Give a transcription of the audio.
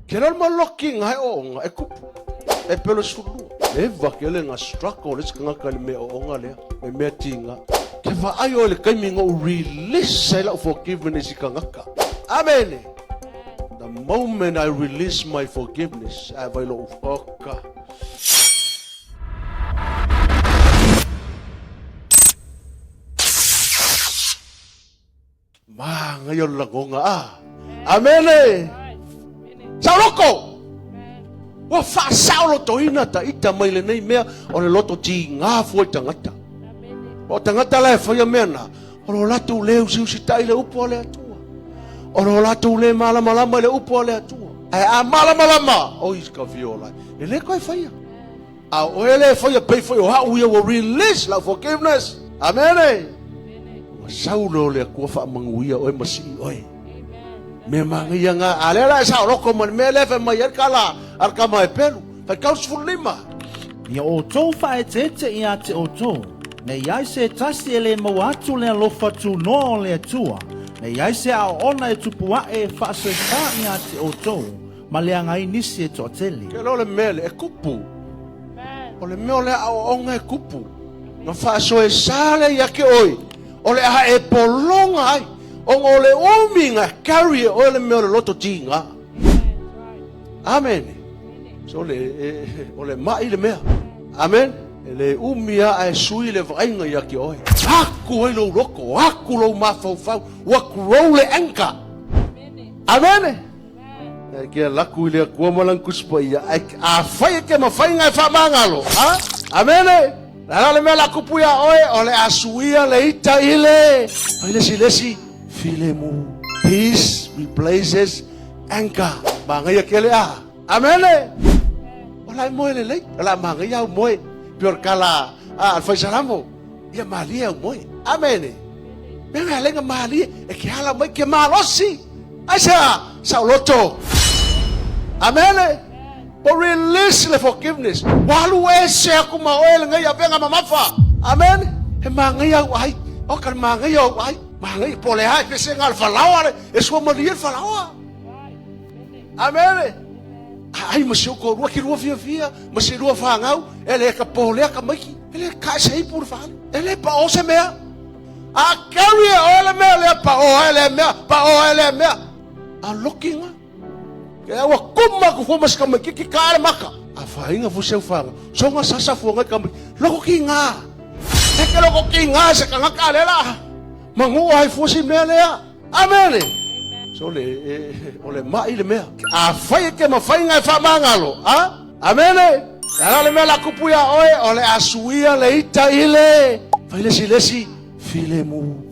Ke lol ma loki nga he o e kupu. E pelo sulu. E va ke le nga struggle le skanga ka le me o onga lea. Me mea tinga. Ke va ai o le kaimi ngo release ai lau forgiveness i kangaka. Amen. The moment I release my forgiveness, ai vai lo oka. Māngai o le lagoga a. Amene. Saoloko. Ua faasaolotoina ta ita mai lenei mea o le loto tigā fua i tagata. O tagata la e faia mea na, o lo latou le usiusitai i le upu a le Atua. O lo latou le malamalama i le upu a le Atua. Ae a malamalama, oi ka viola, e le koe faia. A o oe le faia pei foi o au ia ua release lau forgiveness. Amene. Ua sau lea o le Atua faamanuia oe ma sii oe. Mea manaia nga a lea la e saoloko ma le mea lea fai mai ai le kala a le kama e pelu. Faitau 15. Ia outou faaeteete ia te outou, ne i ai se tasi e lē maua atu le alofa tunoa o le Atua, ne i ai se aoaoga e tupu aʻe e faasoesa ia te outou, ma leaga ai nisi e toatele. Ke le o le mea le e kupu. O le mea o le aoaoga e kupu. Na faasoesa lea ia te oe, o le a e pologa ai, ona o le umi na carry e oe le mea o le loto tiga. Amen. So le, e, o le mai le mea. Amen. E le umi a e sui le vaaiga ia te oe. Aku ai lou loto, aku lou mafaufau, ua grow le anger. Amen. E ke laku i le Atua ma lana Tusi Paia, ae afai e ke mafai ona e faamagalo, a? Amene! O le a la le mea o le a tupu iā oe? O le a suia le ita i le fai le isi le isi filemu. Peace replaces anger. Manaia tele a? Amene! O la e moe lelei, o le a manaia au moe, pei o le tala a le Fai Salamo, ia malie au moe. Amene! Mea mea lenga malie, e ke ala mai ke malosi. Aisea? Saoloto. Amene. Po release le forgiveness. Ua alu ese aku ma oe lenei avega mamafa. Amen. He māngaia au ai. O ka māngaia au ai. Māngaia po le ai pese ngā le falaoa le. E sua malie le falaoa. Amene. Ai ma si o kōrua ki rua fiafia, ma si rua whāngau, e le ka pōlea ka maiki, e le ka e se ipu le whāle, e le pa o se mea. A carry e oe le mea lea, pa o ai lea mea, pa o ai lea mea. A loki nga. Ke aua kuma ku fua masika mai ki ka le maka. A whainga fu seu whanga. Songa sasa fua ngai ka mai. Loko ki ngā. E ke loko ki ngā se ka ngaka le la. Mangu ai fua si mea lea. Amene. So le, e, o le mai le mea. A whai e ke mawhai ngai whamangalo. A? Amene. Le a la le mea la kupu ia oe, o le a suia le ita i le fai lesi lesi filemu.